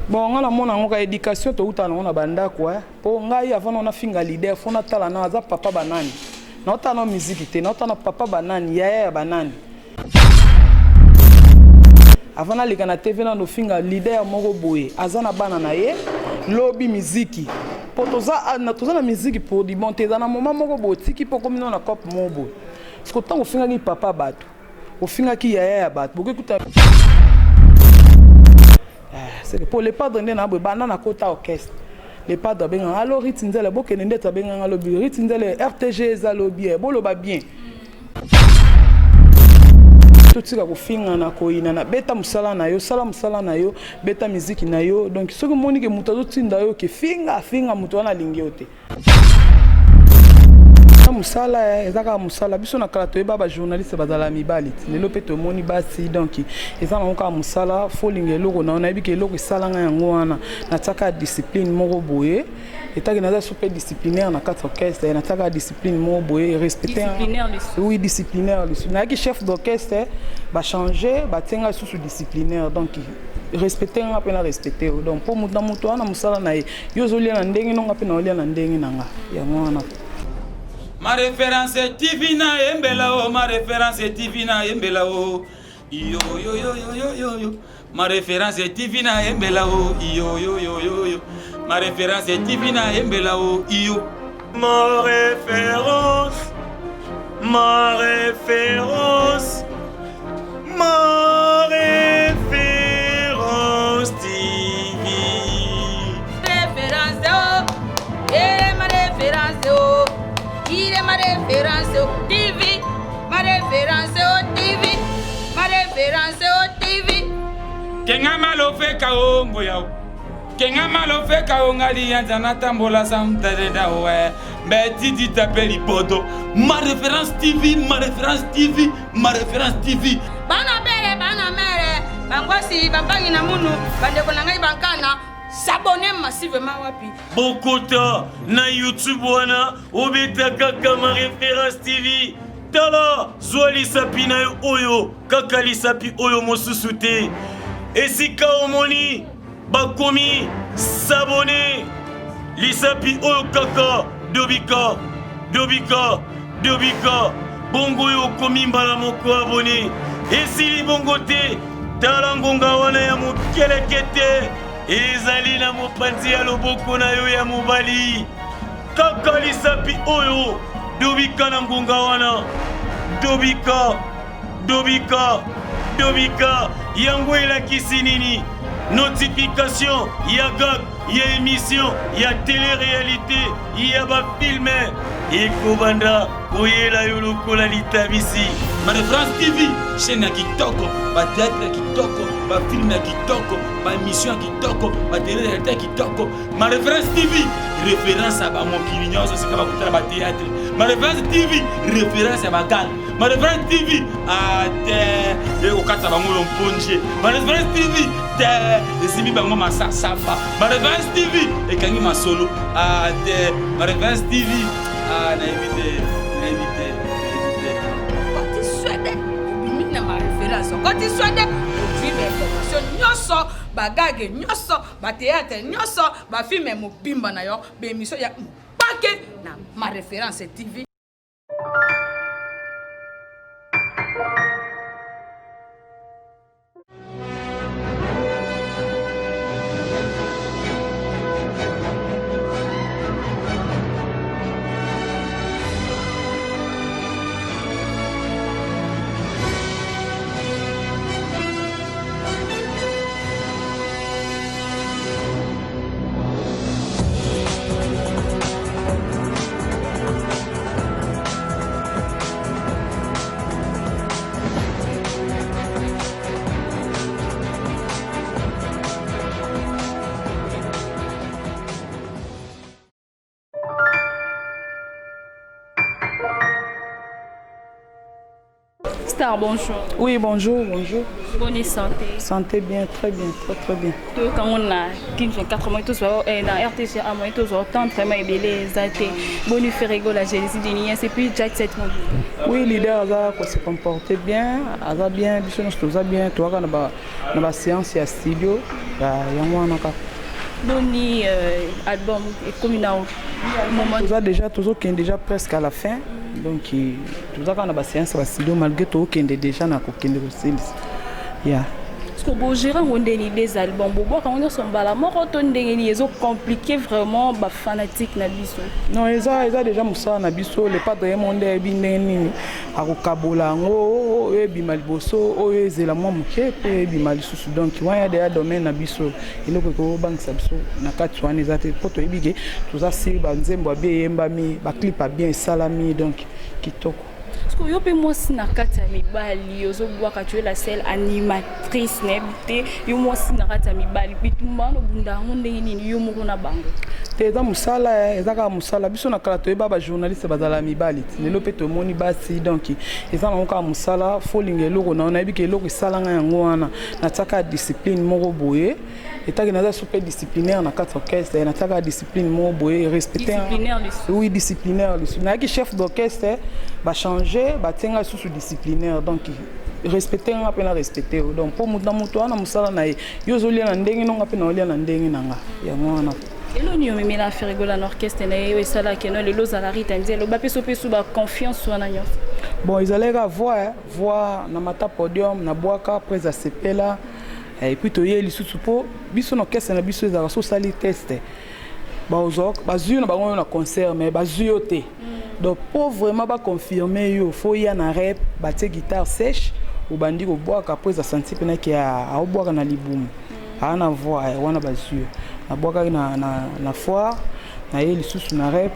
Bon, nga namona yango ka éducation touta nango na bandako eh. Po ngai avant na nafinga leader fo natala na aza papa banani, naotala na miziki te, naotala na papa banani, yaya ya banani. Avant naleka na TV nano finga leader moko boye aza na bana na ye, lobi miziki po toza na miziki pour du bon te. Eza na moment moko boye otiki mpo okomi nano na cope moko boye, parce que ntango ofingaki papa bato, ofingaki yaya ya bato, bokoki kuta c'est pour le padre nde na boye. Banda na kota orchestre, le padre abenganga alo Riti Nzele, bokende ndeti abenganga alobi Riti Nzele RTG eza lobi boloba bien, totika kofingana, koyinana. Beta mosala na yo, sala mosala na yo, beta miziki na yo. Donc soki omoni ke moto azotinda yo ke finga finga, moto wana alingi yo te. Mosala eza kaka mosala. Biso na kala toyeba bajournaliste bazala mibali ti lelo mpe tomoni basi. Donc eza nango kaka mosala. Folinga eloko na yo, nayebi ke eloko esalanga yango wana. Natiaka discipline moko boye, etaki naza so mpe disciplinaire na kati orchestre, natiaka discipline moko boye, respecte. Oui, disciplinaire lisusu. Nayaki chef d'orchestre, bachange, batie ngai lisusu disciplinaire. Donc respecte nga mpe na respecte yo. Donc mpo moto na moto wana mosala na ye, yo ozolia na ndenge nonga mpe na olia na ndenge na nga, yango wana. Ma référence TV na yembela o, ma référence TV na yembela o, yo yo yo yo yo yo yo. Ma référence TV na yembela o, yo yo yo yo yo. Ma référence TV na yembela o, yo. Ma référence, ma référence, ma référence TV. Référence oh, eh ma référence oh, il est ma référence oh, TV, ma référence oh, TV, ma référence oh, TV. Kenga malofeka o ngoya o. Kenga malofeka o ngali yanza natambola samtadeda we. Mbe tidi tape libodo. Ma référence TV, ma référence TV, ma référence TV. Bana bere, bana mere, bangwasi, bambangi na munu, bandeko na ngai bankana, s'abonner massivement wapi? Bokota na YouTube wana, obeta kaka ma référence TV. Tala, zwa lisapi na yo oyo, kaka lisapi oyo mosusu te. Esika omoni bakomi s'abonner, lisapi oyo kaka, dobika, dobika, dobika, bongo oyo okomi mbala moko abonné. Esili bongo te, tala ngonga wana ya mokeleke te ezali na mopanzi ya loboko na yo ya mobali, kaka lisapi oyo, dobika na ngonga wana, dobika, dobika, dobika. Yango elakisi nini? Notification ya gag, ya émission, ya télé-réalité, ya bafilme ekobanda koyela yo lokola litabisi. Ma référence TV, chaîne ya kitoko, bathéâtre ya kitoko, bafilme ya kitoko, baémission ya kitoko, batélé-réalité ya kitoko. Ma référence TV, référence ya bamokili nyonso sika bakutana bathéâtre. Ma référence TV, référence ya bagag. Ma référence TV ate ekokata bango lomponje. Ma référence TV te esimbi bango masasamba. Ma référence TV ekangi masolo ate. Ma référence TV, nayebi te, nayebi te, nayebi te. Okoti swede, obimi na ma référence. Okoti swede, ozwi bainformation nyonso, bagage nyonso, bathéâtre nyonso, bafilme mobimba na yo, baémission ya mpake na ma référence TV. Star, bonjour. Oui, bonjour, bonjour. Bonne santé. Santé bien, très bien, très très bien. Toyoka yango na Kin 24 moyi tozwa eh, na RTG a moyi tozwa temps vraiment ebele eza te. Boni Ferre Gola, Jalousie de Niens et puis Jack 7 mobile. Oui, leader aza ko se comporter bien, aza bien, biso nyonso toza bien, toyaka na ba na ba séance ya studio, ya yango wana kaka. Boni euh, album ekomi na moment Toza déjà tozokende déjà presque à la fin. Donc toza kaka na ba séance ya ba studio malgré tokende déjà na kokende kosilisa. Yeah. Parce que bogérer yango ndeni des albums bobwaka yango nyonso mbala moko to ndenge nini ezocompliquer vraiment bafanatique na biso? Non, eza déjà mosala na biso. Le padre ye mo nde ayebi ndenge nini akokabola yango, oyo ebima liboso, oyo ezela mwa moke mpo oyo ebima lisusu. Donc wana deya domaine na biso, eloko ekobangisa biso na kati wana eza te, mpo toyebi ke toza siri, banzembo ya bien eyembami, baclip ya bien esalami, donc kitoko. Parce que yo mpe mwasi na kati ya mibali ozobwaka, tu es la seule animatrice, nayebi te, yo mwasi na kati ya mibali, bitumba wana obunda yango ndenge nini yo moko na bango? Te, eza mosala, eza kaka mosala. Biso na kala toyeba bajournaliste bazala mibali ti lelo mpe tomoni basi. Donc eza nango kaka mosala, faut olinga eloko na yo. Nayebi ke eloko esalanga yango wana, natiaka discipline moko boye, etaki naza so mpe disciplinaire na kati orchestre, natiaka discipline moko boye, respecte. Disciplinaire lisusu? Oui, disciplinaire lisusu. Nayaki chef d'orchestre, bachange, batie ngai lisusu disciplinaire. Donc respecte nga mpe na respecte yo. Donc mpo moto na moto wana mosala na ye, yo ozolia na ndenge nonga mpe na olia na ndenge na nga, yango wana. Elo nini omemela Ferre Gola na orchestre na ye oyo esalaki no lelo ozala Rita Nzele, bapesa opesu baconfiance wana nyonso? Bon, ezalaki kaka voix, voix na mata podium, nabwaka après asepela. Et puis toye lisusu mpo biso na orchestre na biso ezalaka so osali test, bazwa bazwi yo na bango yo na concert, mais bazwi yo te. Donc mpo vraiment baconfirme yo, faut ya na rep, batie guitare sèche, obandi kobwaka mpo eza senti mpenaki aobwaka na libumu, aa na voix wana, bazwi yo. Nabwakaki na foire, naye lisusu na rep,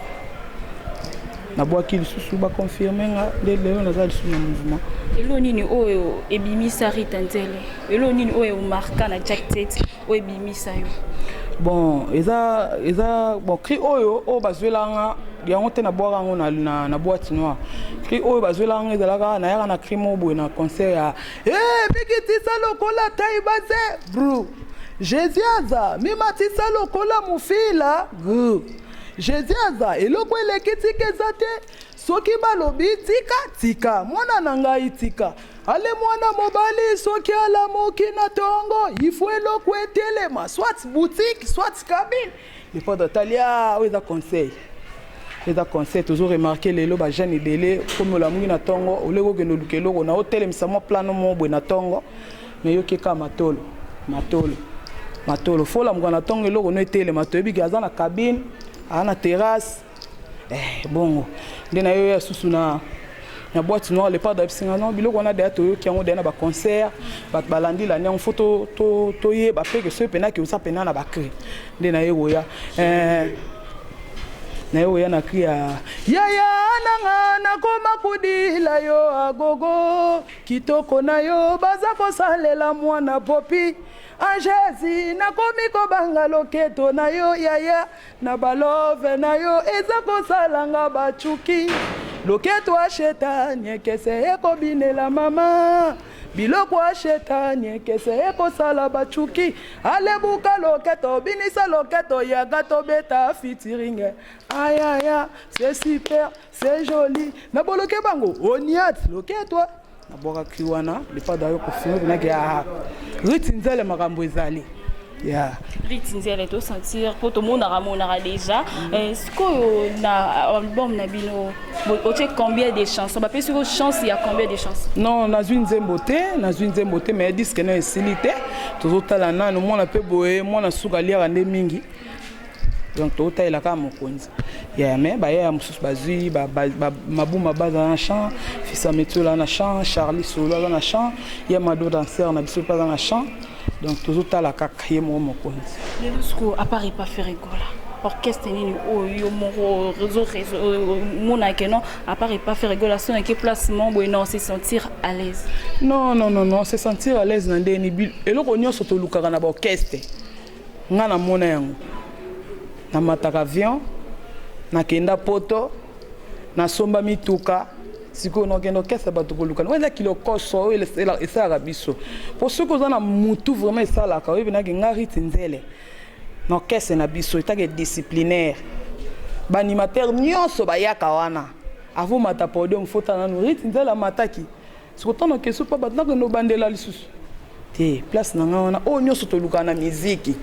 nabwaki lisusu, baconfirme nga, nde lelo naza lisusu na mouvement. Elo nini oyo ebimisa Rita Nzele? Elo nini oyo omarka na Jack Tet oyo ebimisa yo? Bon, eza bon, cri oyo bazwelanga yango te, nabwaka yango na boîte noire. Cri oyo bazwelanga nga ezalaka, nayaka na cri moko boye na concert ya bikitisa lokola taibaze bru Jésus aza mimatisa lokola mofila gru Jésus aza eloko eleki tika eza te. Soki balobi tika, tika, mwana na ngai tika. Ale mwana mobali soki alamuki na ntongo, ifo eloko etelema, soit boutique, soit cabine. Le tali oyo eza conseil, eza conseil. Tozo remarquer lelo bajeune ebele komi olamuki na ntongo, oleki okende oluka eloko na otelemisa mwa plano moko boye na ntongo, mais yoki kaka matolo, matolo, matolo. Faut olamuka na ntongo, eloko no etelema, toyebi ke aza na cabine, aza na terrasse. Bongo nde na yo ya susu na boîte noire, le padre ayebisinga non, biloko wana deya toyoki yango deya na baconcert, bato balandi landi yango, faut toyeba mpe ke soki mpenaki oza mpena na bacri. Nde naye koya, naye koya na cri ya yaya nanga, nakoma kudila yo agogo kitoko na yo, baza kosalela mwana popi angesi, nakomi kobanga loketo na yo yaya, na balove na yo eza kosalanga bacuki, loketo ashetani ekese ekobinela mama, biloko ashetani ekese ekosala bacuki, alebuka loketo, binisa loketo, yaka tobeta featuring, ayaya, c'est super, c'est joli, na boloke bango oniat loketo. Nabwaka cri wana, le padre ayo kofime mpenaki ya Riti Nzele, makambo ezali ya Riti Nzele, tosentir mpo tomonaka monaka déjà. Sikoyo na album na bino otie combien de chansons? Bapesi yo chance ya combien de chansons? Non, nazwi nzembo te, nazwi nzembo te, mais disque na esili te, tozotala nanu mwana mpe boye, mwana suka aliaka nde mingi, donc tozotalela kaka mokonzi ya. Mais bayaya mosusu bazwi, Mabuma baza na champ, Fisa Metiola na champ, Charlie Solo aza na champ, ya Mado danser na biso mpe aza na champ, donc tozotala kaka ye moko mokonzi. Lelo sikoyo, à part epa Ferre Gola, orchestre nini oyo yo moko omonake non, à part epa Ferre Gola, so nake place mo boye non, se sentir à l'aise? Non, non, non, non, se sentir à l'aise na ndeni, eloko nyonso tolukaka na baorchestre, nga namona yango. Namataka avion, nakenda poto, nasomba mituka. Sikoyo nakokende orchestre bato koluka oyo eza kilokoso oyo esalaka biso. Po soki oza na mutu vraiment esalaka, oyebi naki nga Ruth Nzele na orchestre na biso etake disciplinaire. Ba animateur nyonso bayaka wana avant mata podium faut tala nanu Ruth Nzele amataki. Sikoyo ntango nakende pa bato nakende obandela lisusu te place na nga wana. Oyo nyonso tolukaka na miziki,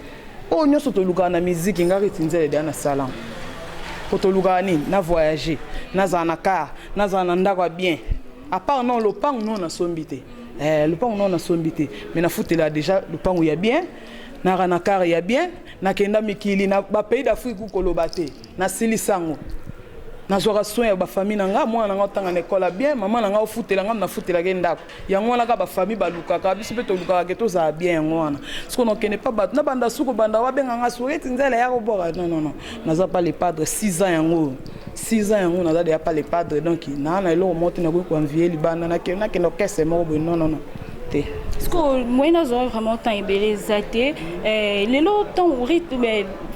oyo nyonso tolukaka na miziki, nga Ruth Nzele deya nasala po tolukaka nini? Na voyager, nazala na car, nazala na ndako ya bien. À part non lopango no nasombi te, lopango no nasombi te, mais nafutela déjà lopango ya bien, naka na car ya bien, nakenda mikili na bapays d'Afrique koloba te, nasilisa yango. Nazwaka soin ya bafamille na nga, mwana na nga otanga na ekole ya bien, mama na nga ofutela nga, nafutelaka ye ndako. Yango wana kaka bafamille balukaka biso mpe tolukaka ke tozala bien. Yango wana soki nakokende pa bato nabanda suki kobanda babenga nga Ruth Nzele ya kobwaka. Non, non, non, naza pa le padre 6 ans yango, 6 ans yango naza deya pa le padre. Donc naa na eloko moko te nakoki koenvier libanda, nakende orchestre moko boye. Non, non, non, te. Parce que moyen nazwa vraiment temps ebele eza te. Lelo ntango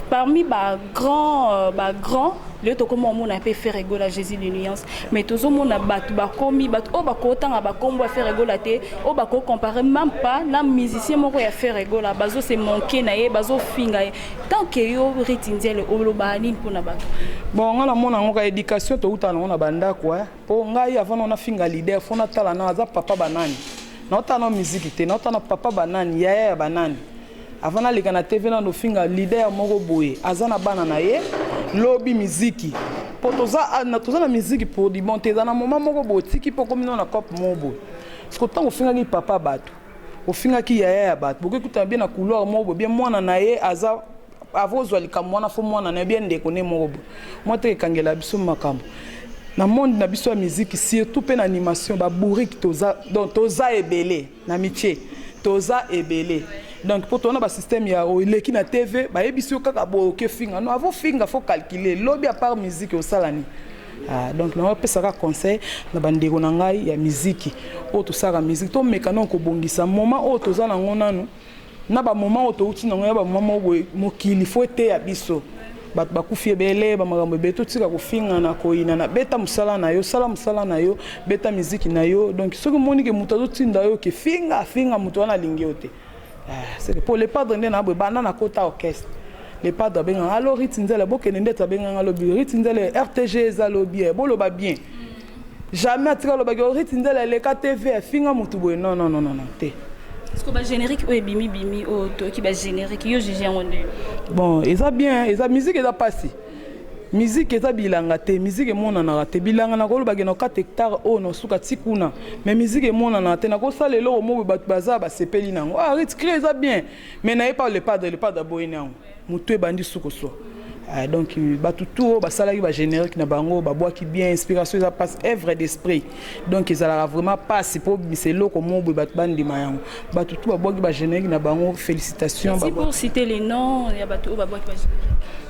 parmi bagrand lelo tokóma omona mpe Ferre Gola, Jésus de nuance, mais tozomona bato bakomi bato oyo bakotanga bakombo ya Ferre Gola te, oyo bakocompare même pas na musicien moko ya Ferre Gola, bazose manke na ye, bazofinga ye. Tant que yo Ruth Nzele, olobaka nini mpona bato? Bon, nga namona yango ka éducation toutana nango na bandako. Mpo ngai avant na nafinga leader, faut natala na aza papa banani. Naotala na miziki te, naotala na papa banani, yaya ya banani. Avant naleka na TV nano ofinga leader moko boye aza na bana na ye lobi miziki, mpo toza na miziki pour du bon te. Eza na moment moko boye otiki mpo okomi no na cope moko boye. Parce que ntango ofingaki papa bato, ofingaki yaya ya bato, bokoki kutana bien na couloir moko boye bien, mwana na ye aza avant ozwa likambo wana, faut mwana na ye bien, ndeko ne moko boye. Mwa te ekangela biso makambo na monde na biso ya musique, surtout mpe na animation. Babourike toza, donc toza ebele na métier, toza ebele. Donc mpo tona basystème ya eleki na TV, bayebisi yo kaka boye oke finga. Non, avant finga faut calculer lobi. À part musique osala nini? Ah, donc naopesaka conseil na bandeko na ngai ya miziki oyo tosalaka miziki, tomeka nano kobongisa moment oyo toza nango nanu na bamoment oyo touti nango ya bamoment moko boye. Mokili faut eteya biso. Bato bakufi ebele, bamakambo ebele. Totika kofingana, koyinana. Beta mosala na yo, sala mosala na yo, beta miziki na yo. Donc soki omoni ke moto azotinda yo ke finga, finga, moto wana alingi yo te. Pour le padre nde na boye, banda na kota orchestre, le padre abenganga alo Ruth Nzele, bokende ndeti abenganga alobi Ruth Nzele RTG eza lobi, boloba bien. Jamais atika alobaki Ruth Nzele eleka TV afinga motu boye. Non, non, non, non, te. Parce que bagénérique oyo ebimi bimi oyo toyoki, bagénérique yo juge yango nde? Bon, eza bien, eza musique, eza mpasi. Musique eza bilanga te, musique emonanaka te. Bilanga nakolobaki na 4 hectare oyo nasuka ti kuna, mais musique emonanaka te. Nakosala eloko moko bato baza basepeli nango. Ah, Ruth cri eza bien, mais naye pa le padre, le padre aboyini yango, motu ebandi sukoso. Ah, donc bato tu oyo basalaki bagénérique na bango babwaki bien. Inspiration eza mpasi, œuvre d'esprit. Donc ezalaka vraiment mpasi mpo bimisa eloko moko boye bato bandima yango. Bato tu babwaki bagénérique na bango, félicitation. Si pour citer les noms ya bato oyo babwaki bagénérique?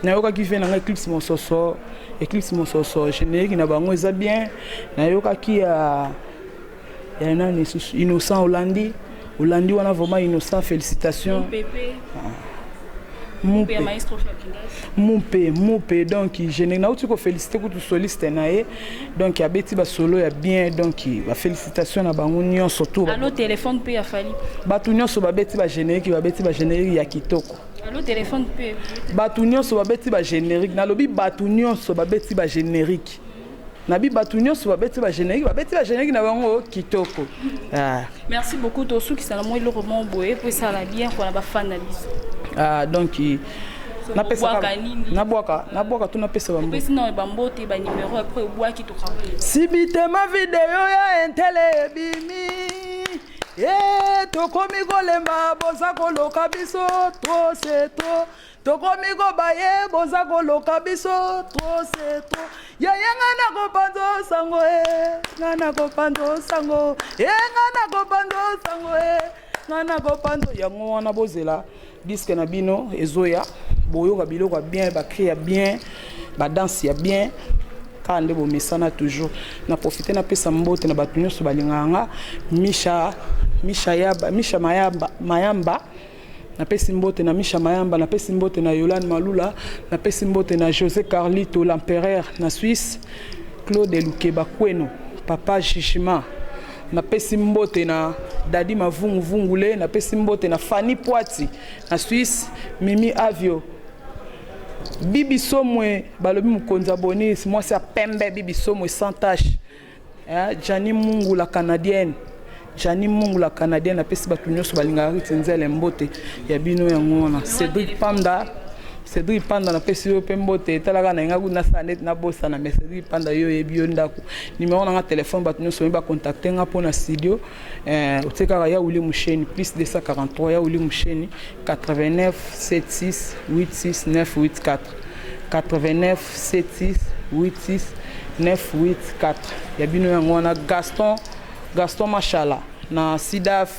Nayokaki ve na ngai Eclipse Mososo, Eclipse Mososo, générique na bango eza bien. Nayokaki ya nani lisusu? Innocent Olandi, Olandi wana vraiment, Innocent, félicitation. Pepe. Mupe mupe mupe. Donc générique nauti kofélicité kutu soliste na ye, donc abeti basolo ya bien. Donc bafélicitation na bango nyonso to. Allo téléphone mpe ya Fally. Bato nyonso babeti bagénérique, babeti bagénérique ya kitoko. Allo téléphone mpe. Bato nyonso babeti bagénérique, nalobi bato nyonso babeti bagénérique, nabi bato nyonso babeti bagénérique, babeti bagénérique na bango kitoko, ah. Merci beaucoup. Tosukisa na mwa eloko moko boye po esala bien mpona bafan na biso. Ah, donc nabwaka, nabwaka to napesa? Bamopesi na bambote, banimero, après obwaki tokabola. Sibitema video ya entele ebimi e, tokomi kolemba, boza koloka biso trop c'est trop. Tokomi kobaye, boza koloka biso trop c'est trop. Yaya, nga nakopanza sango e, nga nakopanza sango e, nga nakopanza sango e, nga nakopanza yango wana. Bozela disque na bino ezoya, boyoka biloko ya bien, bacri ya bien, badanse ya bien, kaka nde bomesana toujours. Na profite napesa mbote na bato nyonso balingaka nga. Misha, Misha Yaba, Misha Mayamba, Mayamba, napesi mbote na Misha Mayamba, napesi mbote na Yolande Malula, napesi mbote na José Carlito l'empereur na Suisse, Claude Lukeba Kweno. Papa Jugement. Napesi mbote na Dadi Mavunguvungule, napesi mbote na Fanny Poati na Suisse, Mimi Avio, Bibi Somwe, balobi mokonzi ya Bonis, mwasi ya pembe Bibi Somwe sans tache. Eh, Gianni Mungu la canadienne. Gianni Mungu la canadienne apesi bato nyonso balingaka Ruth Nzele mbote ya bino yango wana. Cédric Panda, Cédric Panda napesi yo mpe mbote, etalaka na nga nasala neti nabosana, mais Cédric Panda yo oyebi yo ndako. Numéro na nga téléphone bato nyonso oyebi bacontacte nga mpo na studio. Eh, otie kaka ya Willy Musheni plus 243 ya Willy Musheni 89 76 86 984 89 76 86 984 ya bino yango wana. Gaston, Gaston Mashala na Sidaf,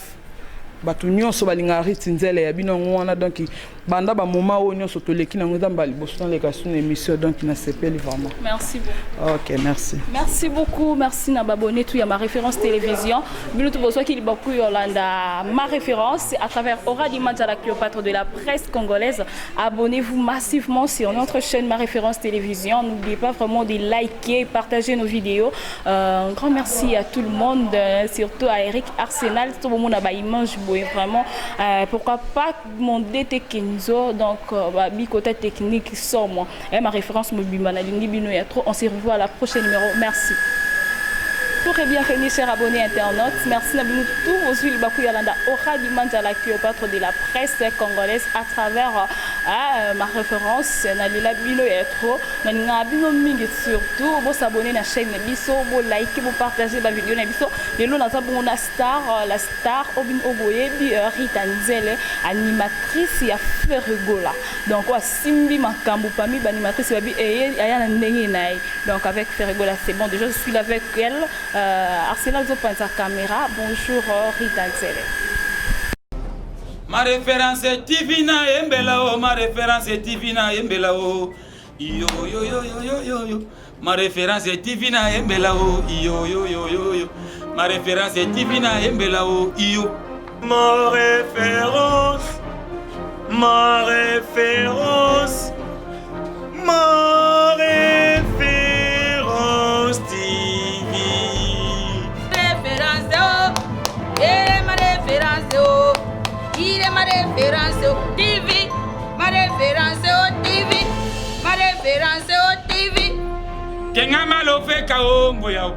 bato nyonso balingaka Ruth Nzele ya bino yango wana. Donc banda bamoma oyo nyonso toleki nango, eza mbala liboso naleka su na émission, donc nasepeli vraiment. Merci beaucoup. Ok, merci. Merci beaucoup, merci na babonné tout ya Ma Référence Télévision. Bino tout bozwaki libaku yolanda Ma Référence à travers Aura Dimanja, la Cléopâtre de la presse congolaise. Abonnez-vous massivement sur notre chaîne Ma Référence Télévision. N'oubliez pas vraiment de liker, partager nos vidéos. Un grand merci à tout le monde, surtout à Eric Arsenal, tout le monde a ba image boye vraiment. Pourquoi pas mon DT Kenzo, donc bah, côté technique sort moi. Et Ma Référence mobimba na lingi bino ya trop. On se revoit à la prochaine numéro. Merci. Pour bienvenue, chers abonnés internautes. Merci à vous tous aux libaku yolanda Aura Dimanja, la Cléopâtre de la presse congolaise à travers Ma Référence. Na lila bino ya trop. Na linga bino mingi, surtout bo s'abonner na chaîne biso, bo liker, bo partager ba vidéo na biso. Lelo naza bongo na star, la star Obin Oboyebi, Rita Nzele, animatrice ya Ferre Gola. Donc asimbi makambo parmi ba animatrice babi eye aya na ndenge na ye. Donc avec Ferre Gola, c'est bon. Déjà je suis là avec elle. Arsenal Zopanza caméra. Bonjour Rita Nzele. Ma Référence TV na yembela o, Ma Référence TV na yembela o. Iyo yo yo yo yo yo yo. Ma Référence TV na yembela o. Iyo yo yo yo yo. Ma Référence TV na yembela o. Iyo. Ma Référence, Ma Référence, Ma Référence TV. Référence oh, eh ma référence oh, il est ma référence oh, TV, ma référence oh, TV, ma référence oh, TV. Kenga malofeka o ngoya o.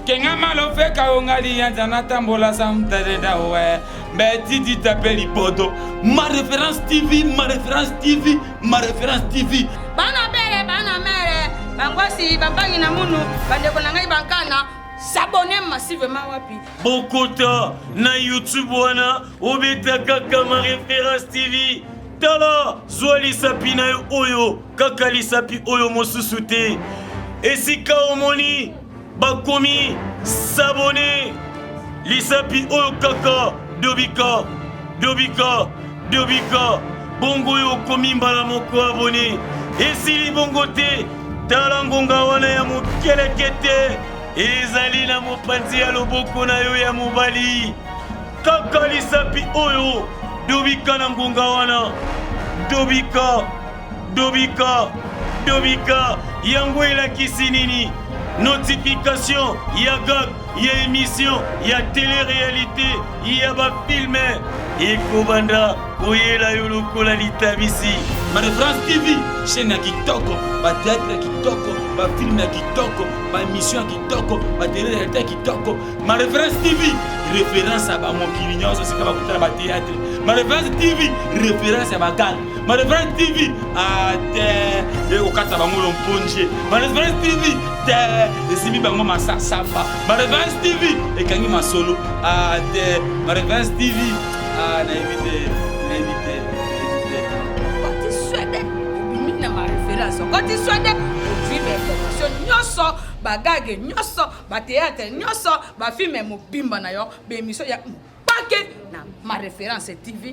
Kenga malofeka o ngali yanza natambola samtadeda we. Mbetidi tape libodo. Ma Référence TV, Ma Référence TV, Ma Référence TV. Bana bere, bana mere, bangwasi, bambangi na munu, bandeko na ngai bankana, s'abonner massivement wapi. Bokota na YouTube wana, obeta kaka Ma Référence TV. Tala, zwa lisapi na yo oyo, kaka lisapi oyo mosusu te. Esika omoni bakomi s'abonner, lisapi oyo kaka dobika, dobika, dobika, bongo oyo okomi mbala moko abonné. Esili bongo te, tala ngonga wana ya mokeleke te, ezali na mopanzi ya loboko na yo ya mobali. Kaka lisapi oyo dobika na ngonga wana, dobika, dobika, dobika. Yango elakisi nini? Notification ya gag, ya émission, ya télé-réalité, ya bafilme ekobanda koyela yo lokola litabisi. Ma Référence TV, chaîne ya kitoko, bathéâtre ya kitoko, bafilme ya kitoko, baémission ya kitoko, batélé-réalité ya kitoko. Ma Référence TV, référence ya bamokili nyonso esika bakutana bathéâtre. Ma Référence TV, référence ya bagag. Ma Référence TV ate ekokata bango lomponje. Ma Référence TV te esimbi bango masasamba. Ma Référence TV ekangi masolo ate. Ma Référence TV, nayebi te, nayebi te, nayebi te. Okoti swede, obimi na Ma Référence. Okoti swede, ozwi bainformation nyonso, bagage nyonso, bathéâtre nyonso, bafilme mobimba na yo, baémission ya mpake na Ma Référence TV.